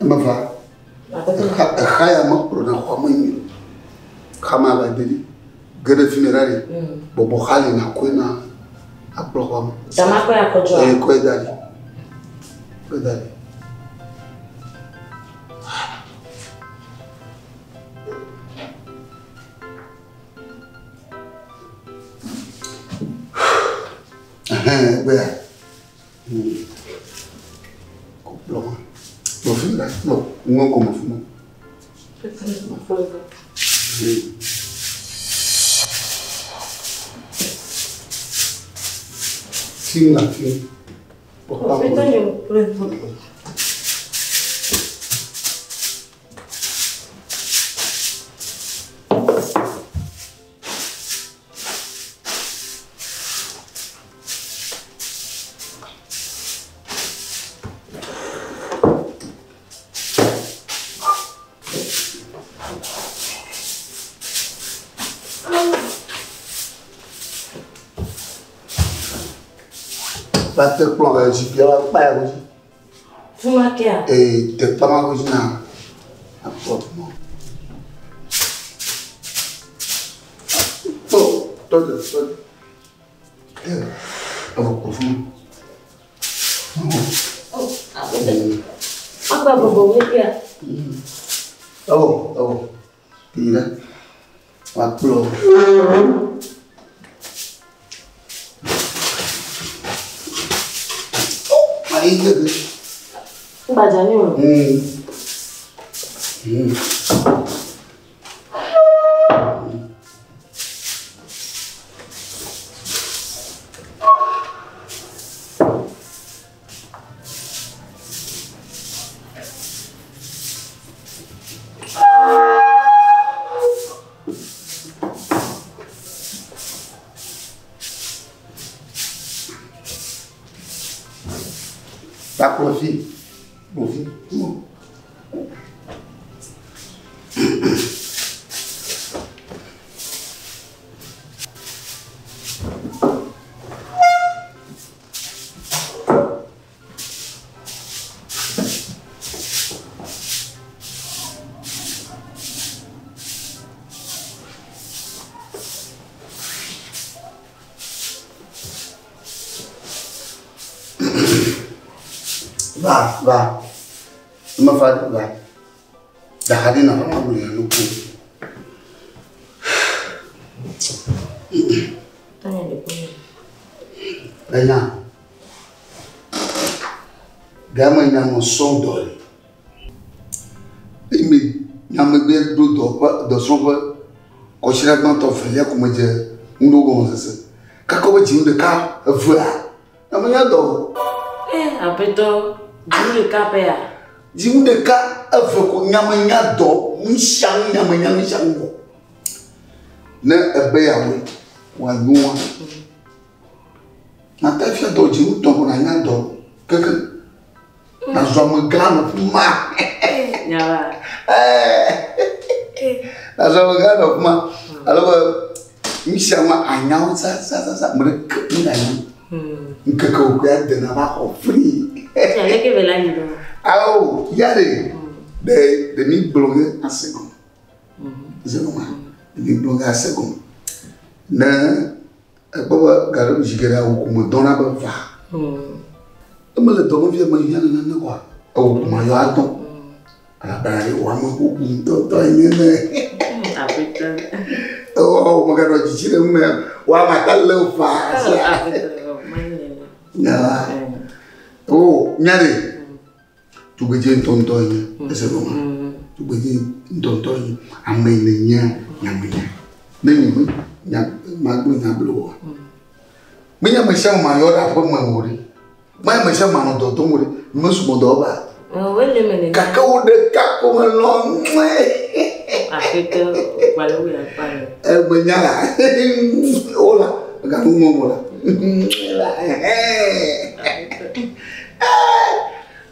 Emeva. Exa ya mekplɔ ɖe xɔa me nyuie o. Xa ma va de ɖi. Ge ɖe fi mi ɖa ɖi. Bɔbɔ xa li nakɔe na akplɔ xɔa me. Dama kɔe akɔdzɔa? Ee, kɔe da ɖi. Kɔe da ɖi. Ɛhɛn, egbea. Kplɔ ma. Kplɔ fi mi ɖa. Kplɔ. Ŋgɔ gɔme fi ma. Fi mi la fi. Kplɔ kplɔ. Va te kplɔ le zikpuia va kpa ya godzi. Fuma kea? Ee, te kpa ma godzi na akpɔ mɔ. Kpɔ, tɔ de, tɔ de. Ee, evɔ kpɔ fuma. Agba bɔbɔ wo kea? Evɔ, evɔ. Yi ɖe. Woakplɔ. Ayi gege. Gbadza ni o. Va kplɔ fi. Kplɔ fi. Va, va. Mefa va. Daxa ɖi na va ma gblɔ nu ku. Tanya le kpɔ. Enya. Game nya nɔ srɔ̃ dɔ le. Eye nyamegbe ɖo dɔ ƒe dɔsrɔ̃ƒe kɔsiɖa gbãtɔ evelia ko medze ŋuɖo gɔmesese. Kaka wobe dzinu ɖeka evea, na menya dɔ o. Eh, aƒetɔ, dzinu ɖeka ƒea? Dzinu ɖeka eve ko nyamenya dɔ, nu sia nu nyamenya nu sia nu vɔ. Ne ebe yeawɔe wòanyoa, nate fia dɔ dzinu tɔ̃ ko nanya dɔ kekeŋ. Nazɔ amegã nɔ fi ma. Nyawa. Nazɔ amegã nɔ fi ma. Ale be nu sia nu anyawo sasasasa ame ɖeke meganya. Ŋkeke wò koe ade na va xɔ free. Aleke be la yi ɖo? Awo ya ɖe ɖe ɖe mi gblɔ ge ase gɔme. Ese gɔmea? Ɖe mi gblɔ ge ase gɔme. Ne ekpɔ be gaɖe zi geɖe awu ko me dɔna be va. Eme le dɔ me fia mehiã nane oa, ewu ko mayɔ adɔ. Elabena ɖe wò ame bubu ŋutɔŋutɔ enye ne. Aƒetɔ. Ewɔ meganɔ dzidzi ɖe ŋu wò ame ata lé faa. Nyawa. O nya ɖe. Tugbedze ŋutɔŋutɔ enye. Ese gɔme. Tugbedze ŋutɔŋutɔ enye. Ame yi nènyea nyamenya. Ne nye me nya magblɔ nya blo oa. Menye ame sia ame mayɔ ɖe aƒe me o ɖe. Menye ame sia ame manɔ dɔ dom o ɖe. Mesubɔ dɔ ba. Wole me nene. Gake wo ɖeka ko melɔ̃ ŋue. Aƒetɔ gbalẽwo ya kpa le. Emenya la. Wola. Meganu ŋɔ mo la.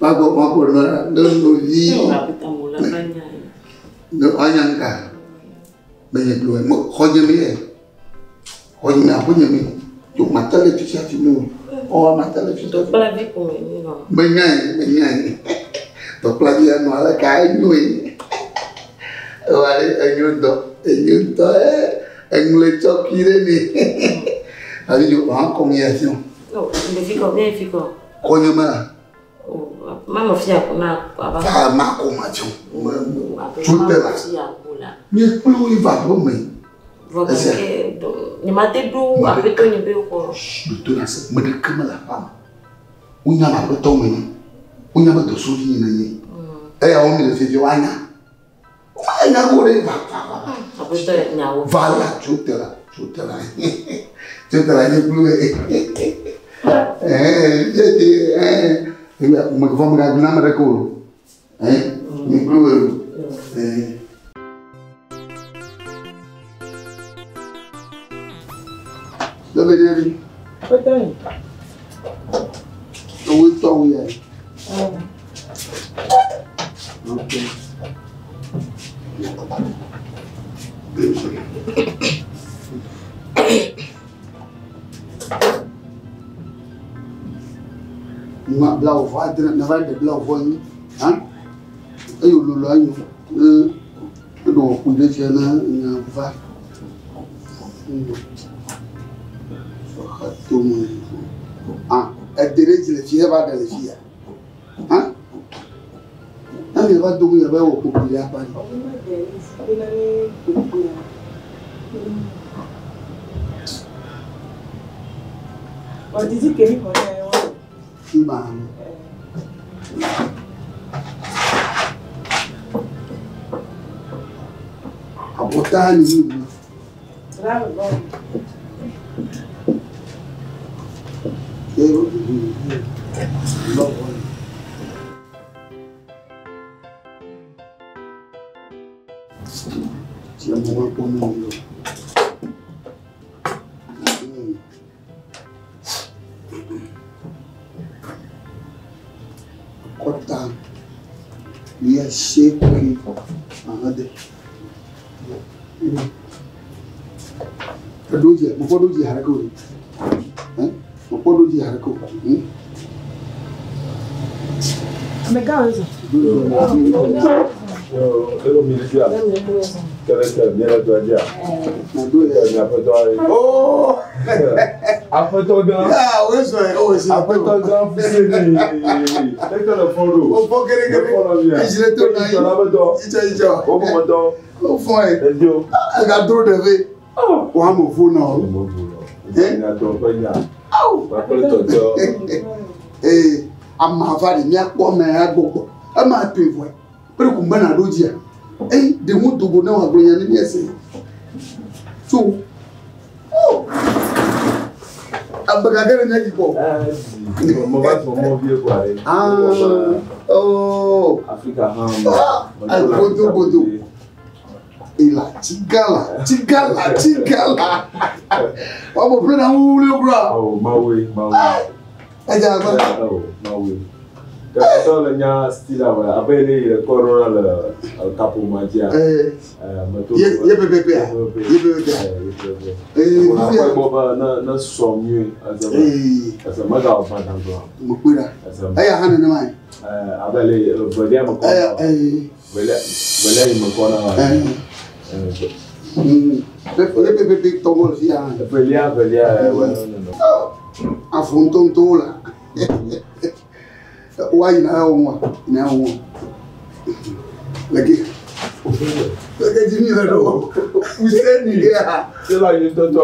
Magbɔ magbɔ nɔ ne novi. Aƒetɔ mo la va nya. Ne anya ŋka. Menye gblɔ me xɔnye mi ye. Xɔnye mi aƒenye mi. Yo mate le fi sia fi mi o. Ɔ mate le fi sia fi. Dɔkplavi ko me nyi nɔ. Menyae menyae. Dɔkplavi enɔ ale ka enyoe. Ewa ɖe enyo ŋutɔ. Enyo ŋutɔ ee. Eŋlɔe tsɔ kui ɖe nɛ. Alo dzo hã kɔm yi afi o. No, ɖevi kɔ, ne fi kɔ. Kɔ nye me la. Manɔ fia ko na ava. Ah, ma ko ma tso. Tso te la. Nye kple wo yi va aƒe me. Vɔ gake nye ma te ɖo aƒetɔ nye be xɔ. Ɖo na se me ɖeke mele aƒea me. Wonya be aƒetɔ me nye. Wonya be dɔsɔvi nye nenye. Eya wo mi le fifi woanya. Woanya ko ɖe va va va. Aƒetɔ nya wo. Va la tso te la tso te la. Tso te la nye kple wo. Ɛɛ ɛɛ me vɔ me gagblẽ ame ɖeke o. Ɛɛ nye kple wo. Ɛɛ. Lebe nye vi. Aƒetɔ nye. Ewo tɔ wo ya. Ok. Ma bla wò vɔ adre ne va ɖe bla wò vɔ nyi. Ha? Eye wòlolo anyo. Ne eɖo wò kui ɖe fia ne nya va. Tome. Ah, ede ɖe dzi le fi eva ɖe le fi ya. Ha? Ne mi va do ya be wò kpokpui ɖe akpa dzi. Ima. Abɔta ni mi. Kɔta wuiasieke ahade. Eɖo dzi, mekpɔ ɖo dzi haɖeke o. Mekpɔ ɖo dzi haɖeke o. Amegã wo zɔ. Elo mi ɖe Kele ke mi le dɔ dzia. Miaƒe dɔ ye. Oh! Aƒetɔ gã. Ya, wo zɔ ye, wo zɔ. Aƒetɔ gã fuse ni. Eke le fɔ ɖo. O fɔ kere kere. Le fɔ nɔ mia. Edzre to na yi. Edzre la be dɔ. Itsɔ itsɔ. Wo ƒome dɔ. O fɔ ye. Edio. Ega dro ɖe ve. Wo ame vo nɔ. Mo vo nɔ. Nya dɔ ƒe nya. Awu. Kpakple tɔtɔ. Ee, ama va ɖe míakpɔ ame ya gbɔgbɔ. Ema toe vɔe. Kple kumbe na ɖo dzia. Eyi ɖe ŋu dogo ne wòagblɔ nya ne míese. Tso. Oh. Abe gake ɖe míadzi kpɔ. Mo va zɔ mɔ vie kɔa ɖe. Ah. Oh. Afrika hã. Ah, godo godo. Ila tsigala tsigala tsigala. Wọ́n mọ̀ pé náà wúlò kúrò. Awo mawe mawe. Ẹ jẹ́ àgbà. Awo mawe. Kɛtɔ le nya style awɔ abe ele yi le kɔrɔ le kapo ma dzia. Ee. Meto. Ye ye pɛpɛpɛ a? Ye pɛpɛpɛ a? Ye pɛpɛpɛ. Ee Wòle fifia. akpɔ gbɔ be ne ne sɔ nyuie eze be Ee eze megawɔ gbadagba o. mo kpe ɖa. Eze Eya hã nenema ye. abe ele velia me kɔ Eya na wa. ee Velia velia yi me kɔ na wa. ee. Ye pɛpɛpɛ tɔgɔ le fia hã. Velia velia wɔ nɔ. Afɔ ŋutɔŋutɔwo la. Woayi na ya wo ŋua? Yina ya wo ŋua? Leke. Leke dzi mi le ɖo. Fuseni ya. Se la yi ŋutɔŋutɔ.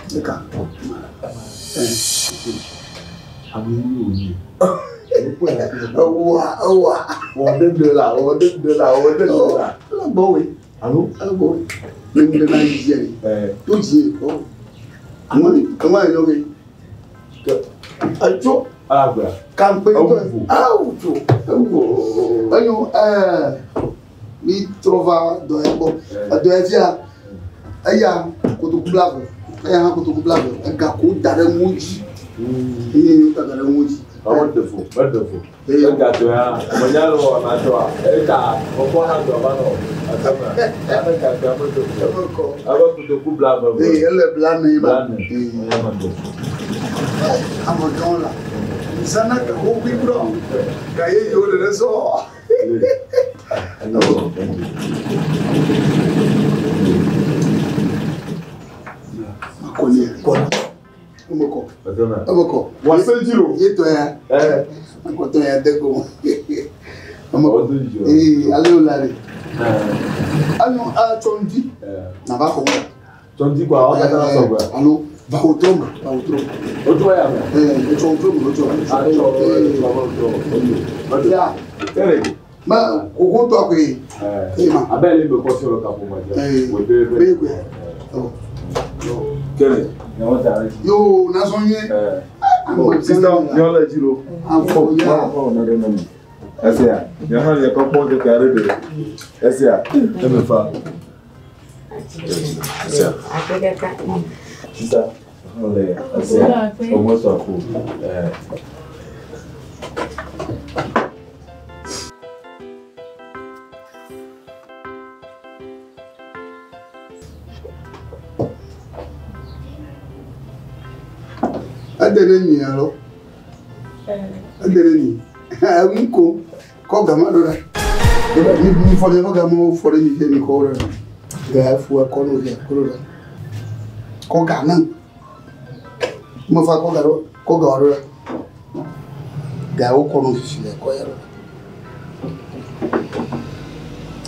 Ɖeka. Ame yi wònye. Ewoa ewoa. Wɔ ɖe la wɔ ɖe la wɔ ɖe la. Ele gbɔwòe. Alo. Ele gbɔwòe. Ne ŋu ɖe na yi dzia ɖe. Ɛɛ. To dzi o. Ame ame yi nɔke. Etso Alagba. kampe Ewu ŋutɔ. vo. Awu tso. Ewu vo. Enyo ɛɛ mi trɔ va dɔ ya gbɔ. Edɔ ya fia eya kotoku blave. Eya hã kotoku blave. Ega ko da ɖe ŋu dzi. Eye wo da ɖe ŋu dzi. Ɔwɔ de fo, me de fo. Ega to ya, menya le wɔ na tɔa, eta mekpɔ na dɔ va nɔ ateme. Ame ga to ya me de fo. Eme kɔ. Abe kotoku blave Ee ele blane ma. Blane. Ee Eya me de fo. ame gãwo la. Zana ga xoxoe kura o. Ga yeyewo ɖeɖe sɔ. Makɔ nɛ. Kɔ. Eme kɔ. Eme kɔ. Wòase dzi lo. Ye tɔ ya. Akɔtɔ ya de go. Eme kɔ. Ee, ale wo la ɖe. Anyo atsɔ ŋdi. Nava xɔ me. Tsɔ ŋdi kɔa, wo katã sɔ gbɔa. Alo va wòtrɔ me. Va wòtrɔ me. Wotrɔ ya me. Ee, etsɔ wòtrɔ me. Wotrɔ. Atsɔ wòtrɔ me. Ya. Kele. Me xoxotɔ koe. Ee ma. Abe ale me kɔ fiɔ le kaƒomɔ dzi. Ee. Wò pɛpɛpɛ. Be koe. Ɔ. Kele. Nyawo da ɖe dzi. Yo, nazɔ nyuie. Ame Sister, nyɔ le dzi lo. Afɔ ya. Fɔ na ɖe nɔ mi. Esia, nye hã nye kɔkpɔ keke aɖe ɖe. Esia, eme fa. Esia. Sister, hã le esia. Ɔmɔ sɔ ko. Ɛɛ. Ede ɖe nyi alo? Ede ɖe nyi. Enu ko kɔ gama ɖo ɖa. Mi mi fɔ ɖe gama wo fɔ ɖe nyi fie mi kɔ wo ɖe ɖa. Ga fu akɔ no fie kɔ ɖo ɖa. Kɔ ga na. Me fa kɔ ga ɖo kɔ ga ɖo ɖa. Ga wo kɔ no fifi le kɔ ya ɖo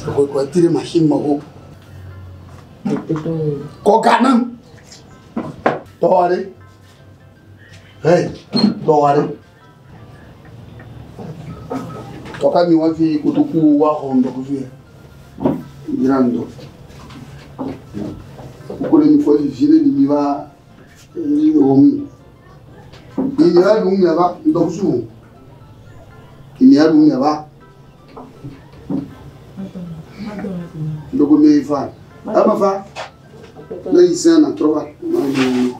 ɖa. Kɔ kɔ ti ɖe machine me wo. Kɔ ga na. Tɔwa ɖe. Hey, tɔwa ɖe. Tɔka mi wa fi kotoku wa xɔ ŋdɔkusu ya. Dzra ŋdɔ. Koko ɖe mi fɔ vivi ɖe mi mi va wɔ mi. Mi mi va ɖu mia va ŋdɔkusu o. Mi mi va ɖu mia va. Ŋdɔku mi fa. Eme fa. Ne yi sɛn na trɔ va. Ma ɖu.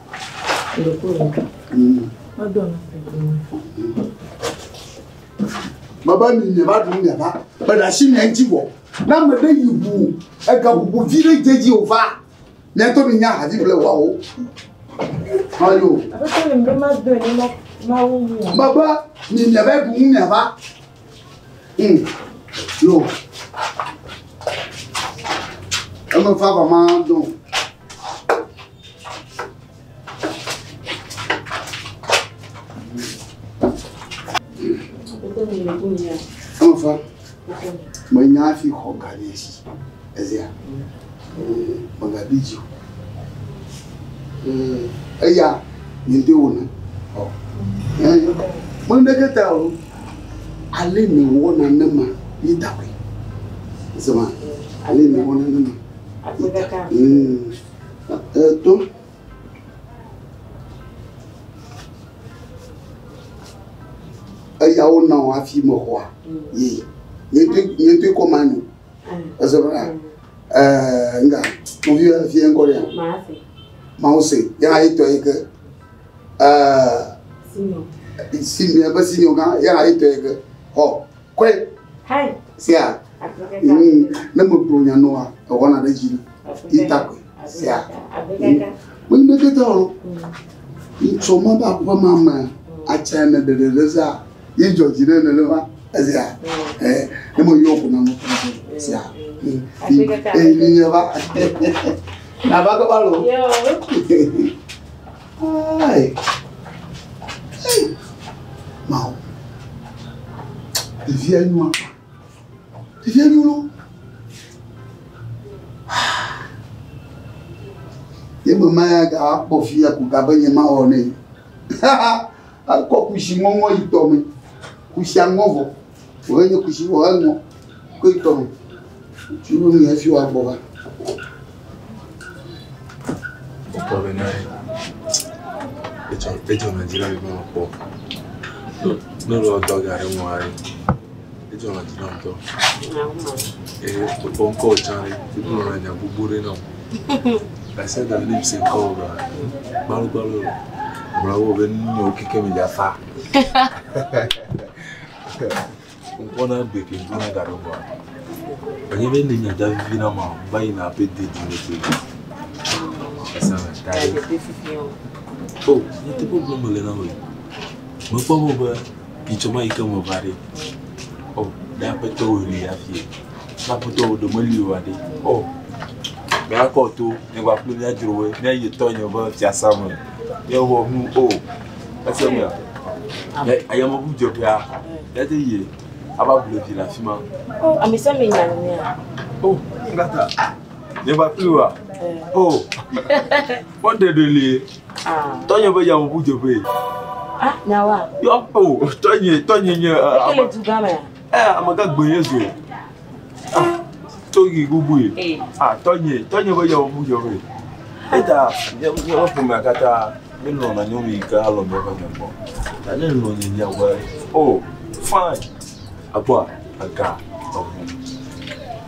Baba mi mi va ɖu mia va. Be ɖe asi mia ŋuti vɔ. Ne ame ɖe yi ʋu ega ʋuʋu vi ɖe dze dzi wòva. Mia ŋutɔ mi nya hafi ble woawo. Ayo. Baba mi mia va ɖu mia va. Yo. Eme fa va ma dɔn. Eme fa. Menya hafi xɔ ga ɖe si. Ezia. Megabi dzi o. Eya nye ŋutɔe wɔna. Ɔ. Meŋɖeke ta o. Ale ne wɔna ne ma yi da koe. Zema. Ale ne wɔna ne ma. To. Eya wona wo hafi mexɔa. Ye. Nye ŋutɔe kɔ ma nyo. Ezema. Nga. Nɔvi fie ŋkɔ ɖe ya. Mawu se. Ya yi tɔ yi ke. Simia be simio gã ya yi tɔ yi ke. Xɔ. Kɔe. Sia. Ne megblɔ nya nɔa, ewɔna ɖe dzi. Yi ta koe. Sia. Meŋɖeke ta o. Ŋtsɔ ma be aƒe ma me atsa ne ɖeɖe ɖe za ye dzɔ dzi ɖe nenema. Ezia. Ne me yɔ ko na mo. Sia. Ee mi nye va. Nava ke va lo. Ai. Mawu. Ɖevia nyo akpa. Ɖevia nyo lo. Ye me ma ya ga akpɔ fia ko ga be nye ma wɔ nɛ. Akɔ kusi ŋɔŋɔ yi tɔ me. Kusia ŋɔ vɔ. Wòhe nye kusi vɔ eŋɔ. Ko yi tɔ me. Tsi wo nu ya fi wa gbɔ va. Kpɔ bena edzɔna dzi na mi be mekpɔ. Ne wole dɔ ga ɖe ŋua ɖe, edzɔna dzi nam ŋutɔ. Eye wokpɔ ŋkɔwò tsã ɖe, wogblɔna nya gbogbo ɖe nam. Gake da ne mise ŋkɔwò gba, gbalogbalo gblɔ wò be nunyewo kekeŋ mi dza fa. Ŋkpɔna gbe ke ŋdona ga ɖe ŋua. Enye be ne nya dza vivi na ma, va yina aƒe de dzi me ke. Esa me ta ɖe. O, nyateƒe gblɔm mele na wò. Mekpɔ be be nyitsɔ ma yi ke meva ɖe. O, ɖe aƒetɔwo li hafi. Ne aƒetɔwo ɖe meli oa ɖe. O, míakɔ to, míagba kple mía dzrowoe, míayi tɔnye be fiasa me. Míawɔ nu o. Ese mea? Ayameʋudzeƒea, míate yi ava ble vi le afi ma. O, ame sia ame nya nenea. O, ngata. Míeva kpli woa? O, wɔɖe ɖe li. Tɔnye be yameʋudzeƒee. Ah, nyawoa? Yɔ, o, tɔnye, tɔnye nye. Eke le du gã mea? Ɛ, ame gã gbe nye zo. Ah, togi bubui. Ah, tɔnye, tɔnye be yameʋudzeƒee. Eta, míaƒe ƒomea katã, míelɔ̃na nyɔnu yi ke alɔ míaƒe nya gbɔ. Ta ne elɔ̃ nye nya gbɔ, o, fine. Ekpɔa, ega, eʋu,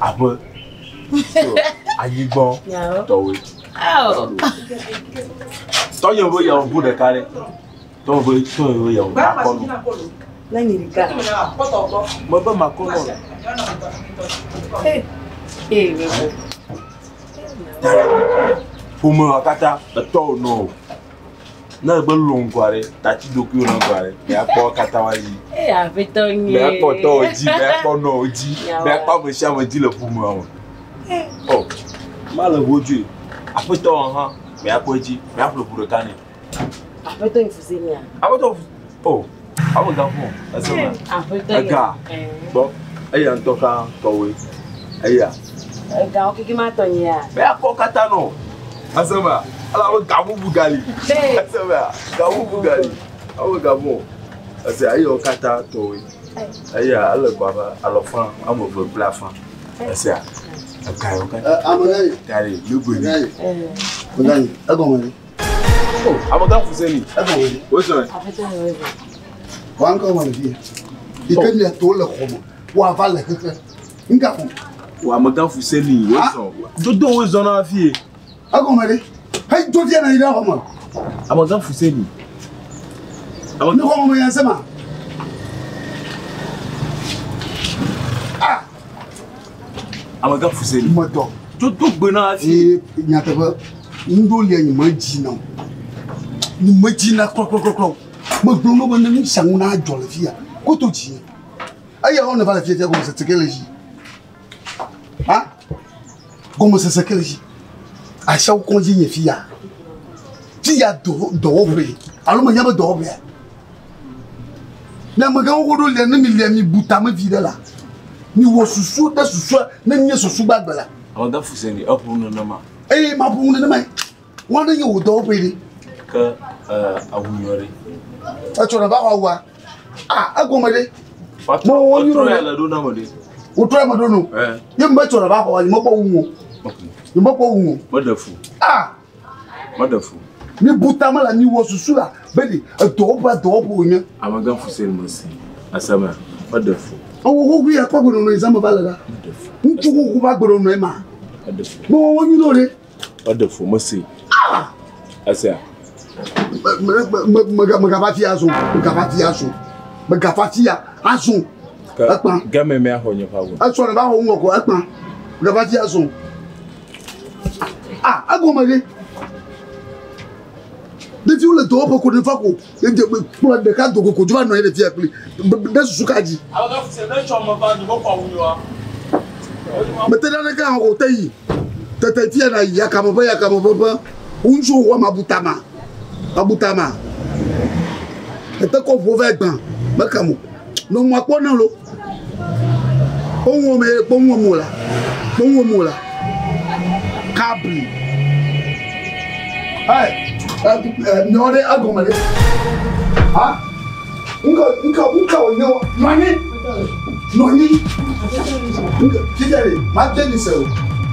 aƒe, anyigbɔ, tɔwoe. Tɔnye be yameʋu ɖeka ɖe. Tɔnye be, tɔnye be yameʋu makɔ nɔ. Ne nyi ɖeka. Mebe makɔ nɔ. Ee, bebe. Ƒomea katã etɔwò nɔ o. Ne egbe lɔ ŋgɔa ɖe, tati ɖokuiwò le ŋgɔa ɖe, mìakpɔ katã wa dzi. Ee, aƒetɔ nye. Mìakpɔ tɔwò dzi, mìakpɔ nɔwò dzi, mìakpɔ ame sia ame dzi le ƒomea me. O, ma le ʋodzoe. Aƒetɔ hã, mìakpɔ edzi, mìaƒle ʋu ɖeka nɛ. Aƒetɔ yi fuse mia. Aƒetɔ, o, ame gã fɔ, ese mea. Aƒetɔ yi. Ega, gbɔ, eya ŋutɔ hã tɔwoe, eya. Egawo keke ma tɔ nye ya. Mìakpɔ katã nɔ. Ese mea, elabe ga bubu gali. Ese mea, ga bubu gali. Ame gã fɔ, ese eyawo katã tɔwoe. Eya ele kɔ abe alɔfa ame eve kple afã. Esea, ega yawo katã. Ame gã yi. Ga yi, ne goe. Ame gã yi, egɔme ɖe. O, ame gã fuseni. Egɔme ɖe. Wozɔe. Aƒetɔ yi wozɔe. Wa ŋkɔ me le fie. Yi ke mia to le xɔ me, woava le xexe. Ŋka ƒo. O, ame gã fuseni, wozɔ. Dodo wozɔ na fie. Egɔme ɖe. Heyi do fia na yi ɖe xɔ me. Ame gã fuseni. Ne xɔ me ya sema. Ah. Ame gã fuseni. Metɔ. Dodo gbe na fie. Ee, nyateƒe, ŋɖo lia nye me dzi na o. Nye me dzi na klɔklɔklɔklɔ. Megblɔ no be ne nu sia nu na dzɔ le fia, koto dzi. Eya wo ne va le fia fia gɔmesese ke le dzi. Ha? Gɔmesese ke le dzi. Asiawo kɔdzi nye fia. Fia dɔwɔƒe. Alo menya be dɔwɔƒea. Ne amegãwo ɖo lia ne mi lia mi bu tame vi ɖe la. Mi wɔ susu ɖe susua ne nye susu gbagbe la. Ame gã fuseni eƒo nenema. Eye ma ƒo nenema. Wɔn ɖe nye wò dɔwɔƒe ɖe. Ke awu nyɔ ɖe. Etsɔ ne va xɔ awua. Ah, egɔme ɖe. Mo wo nyɔ ɖe. Le ɖo na me ɖe. Wotrɔ eme ɖo no. Ye me tsɔ ne va xɔ, nye mekpɔ wu o. Nye mekpɔ wu o. Meɖe fu. Ah. Meɖe fu. Mi bu tame la, mi wɔ susu la, be ɖe edɔwɔƒe dɔwɔƒe wònye. Ame gã fuseni me si. Aseme, meɖe fu. Ewɔ xoxo ya kpɔ gbenɔnɔ yi zãme va le la. Ŋutsu xoxo va gbenɔnɔ ma. Meɖe fu. Mo wo nyuie ɖe. Meɖe fu mesi. Ah. Esia. Megava fia azɔ. Megava fia azɔ. Megava fia azɔ. Ekpa. Game mea xɔ nye ƒe awu. Etsɔ ne va xɔ ŋgɔ ko ekpa. Megava fia azɔ. Ah, egɔme ɖe. Ɖeviwo le dɔwɔƒe ko ne va ko kplɔ ɖeka do ko dzo va nɔ anyi ɖe fia kpli ɖe susu ka dzi. Mete ɖe aɖeke hã o te yi tete fia na yi yakame ƒe yakame ƒe ƒe ŋutsu wɔ ma butama abutama ete kɔ ʋu va gbã meka mo nɔ mo akpɔ na lo kpɔ ŋu me kpɔ ŋu mo la kpɔ ŋu mo la kabli ɛ ɛ nyɔ ɖe egɔme ɖe ha ŋkɔ ŋkɔ ŋkɔ wònye wɔ nɔ anyi nɔ anyi ŋkɔ fifia ɖe ma de mi se o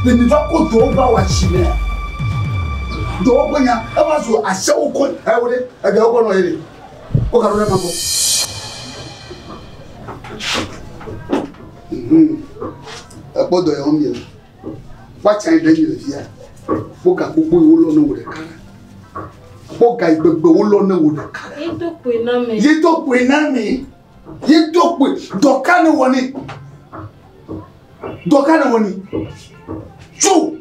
le mi va ko dɔwɔƒe awɔ atsi nɛ dɔwɔƒe nya eva zu asiawo kɔ ɛwɔ ɖe ɛgɛwo kɔ nɔ ye ɖe wo ka ɖo ɖe ma gbɔ. Ekpɔ dɔ ya wɔm miele. Woatsa yi ɖe mi le fia. Kpɔ ga gbogbo yi wolɔ ne wò ɖeka la. Kpɔ ga yi gbegbe wolɔ ne wò ɖeka la. Ye do kpoe na mi. Ye do kpoe na mi. Ye do kpoe. Dɔ ka ne wɔ ne? Dɔ ka ne wɔ ne? Tso!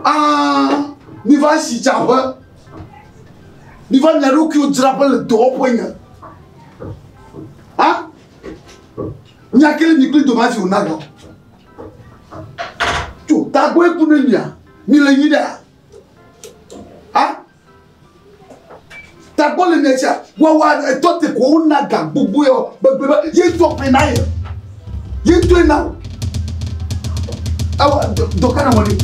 Aa, mi va si dzaƒe. Mi va mia ɖokuiwo dzraƒe le dɔwɔƒe nye. Nya ke le mi kpli dome hafi wòna ga o. Tso tagbɔe ku ne mia, mi le nyui ɖea? Ha? Tagbɔ le mia tsia, wawa etɔ te ko wona ga gbogbo ya gbegbe be ye ŋutɔ ƒe na ye. Ye ŋutɔe na o. Ewa dɔ ka na wɔ ni?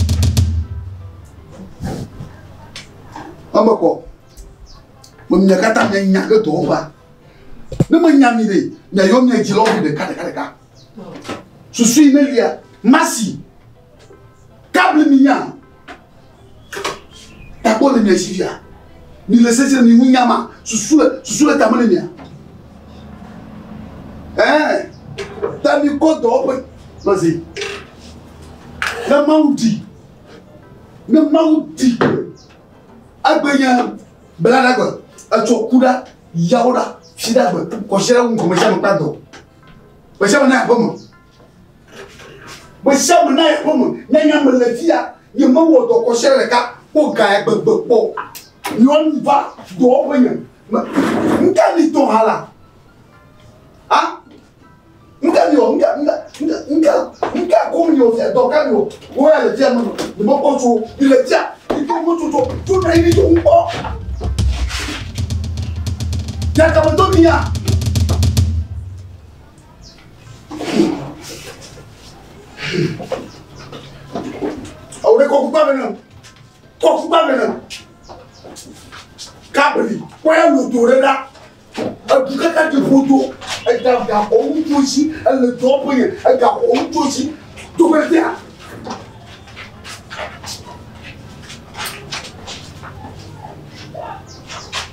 Eme kɔ. Me mia katã mia nya ɖe dɔwɔƒea. Ne menya mi ɖe, miayɔ mia dzilawo vɛ ɖeka ɖeka ɖeka. Susu yi ne lia, masi, kabli mi nya. Tagbɔ le mia si fia. Mi le sese mi ŋu nya ma, susu le susu le tame ne mia. Ɛɛ, ta mi kɔ dɔwɔƒe lɔzi. Ne Mawu di, ne Mawu di, egbe nye Blaɖagbe, etsɔ ku ɖa, yawo ɖa, fi ɖa gbe, kɔsia ɖa ŋu gɔme sia me kpa dɔ. Me sia me na aƒe me. Me sia me na aƒe me. Nyanya me le fia, nye me wɔ dɔ kɔsia ɖeka kpɔ ga ya gbegbe kpɔ. Nyɔnu va dɔwɔƒe nye. Me, ŋka mi tɔ ha la? Ha? Ŋka mi wɔ, ŋka, ŋka, ŋka, ŋka, ŋka ko mi wɔ fia, dɔ ka mi wɔ. Wo ya le fia me, nye me kpɔ tso, mi le fia, mi to ŋu tso, tso na yi mi to ŋu kpɔ. Ya kame do mi ya. Awo ɖe kɔ kukpa me na. Kɔ kukpa me na. Kabli, kɔ ya lodo ɖe ɖa. Edu kaka ɖi ƒodo, ega gaxɔ ŋutsu si, ele dɔwɔƒe nye, egaxɔ ŋutsu si, togbɛtea.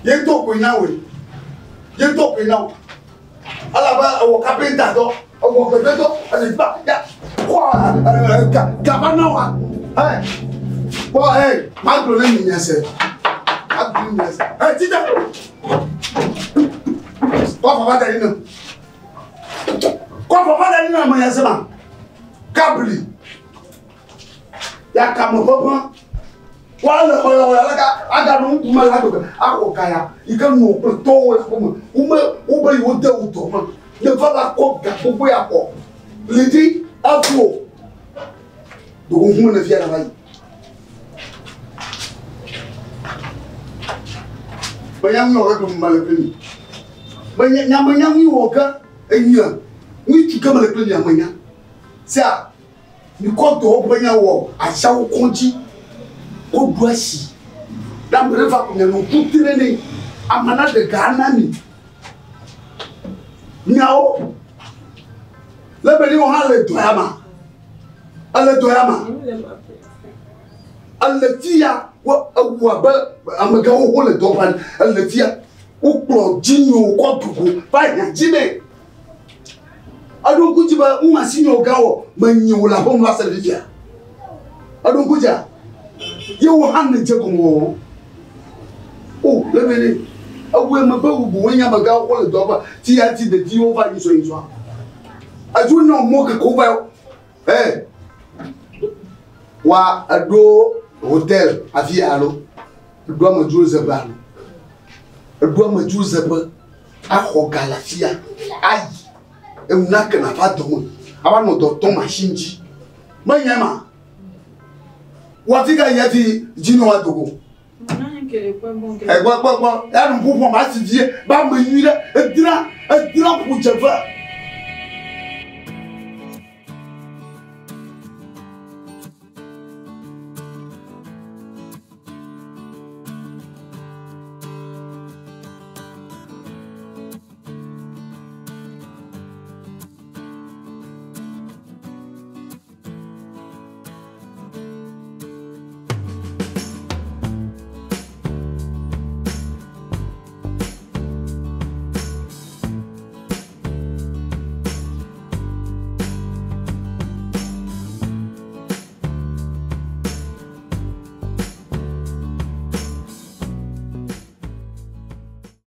Ye ŋutɔ koe na wòe. Ye ŋutɔ koe na wò. Elabe ewɔ kapenta dɔ, ewɔ gbegbe dɔ, ele gba ya kɔ ga gava na wa. Ɛ kpɔ ɛ magblɔ ne mi nya se. Magblɔ ne mi nya se. Ɛ tita. Kɔ fafa da ɖi na. Kɔ fafa da ɖi na me nya se ma. Kabli. Ya kame ʋeʋẽ. Woale xɔyɔxɔyɔ aleke aganɔ nu ɖum ale agbegbe axɔ ga ya yi ke nɔ kple tɔwo le aƒeme. Wome wobe yewode wo dɔ me. Ne va va kɔ ga gbogbo ya xɔ lidi evo. Ɖeko ŋkume ne fia nava yi. Menya nu wɔ ke mele kple mi. Menya nya menya nu wɔ ke enye ŋutsu ke mele kple mi amenya. Sia Mikɔ dɔwɔƒe nya wɔ asiawo kɔdzi woɖo asi ne ame ɖe va ko mianɔ ŋku tre nɛ ame na ɖe ga na mi miawo le be ne wo hã le dɔ ya ma ele dɔ ya ma ele fia wo ewu abe amegãwo wo le dɔwɔƒe ele fia wokplɔ dzinyewo kɔ dugo va hiã dzi me. Eɖo ŋku dzi be nu ma si nye wò gã wɔ menyi wò le aƒeme va se ɖe fifia. Eɖo ŋku dzia? Ye wò hã nèdze gɔme wɔwɔ. O, le be ne ewɔe me be bubu wonye amegãwo kɔ le dɔa ƒe ti ya ti ɖeviwo va nyi sɔ nyi sɔa. Edzo ne mɔ keke wova yɔ. Ɛ wa eɖo hotel afi alo eɖo amedzro zeƒe alo eɖo amedzro zeƒe. Axɔ ga le afia ayi eŋu na ke nàva dɔ me ava nɔ dɔ tɔm machine dzi. Menye ma. Wɔ afi ka yi hafi dzi nɔ ado go. Egbɔ gbɔ gbɔ ya nu ƒoƒo ma si vie ba me nyui ɖe edra edra ƒo dze ve.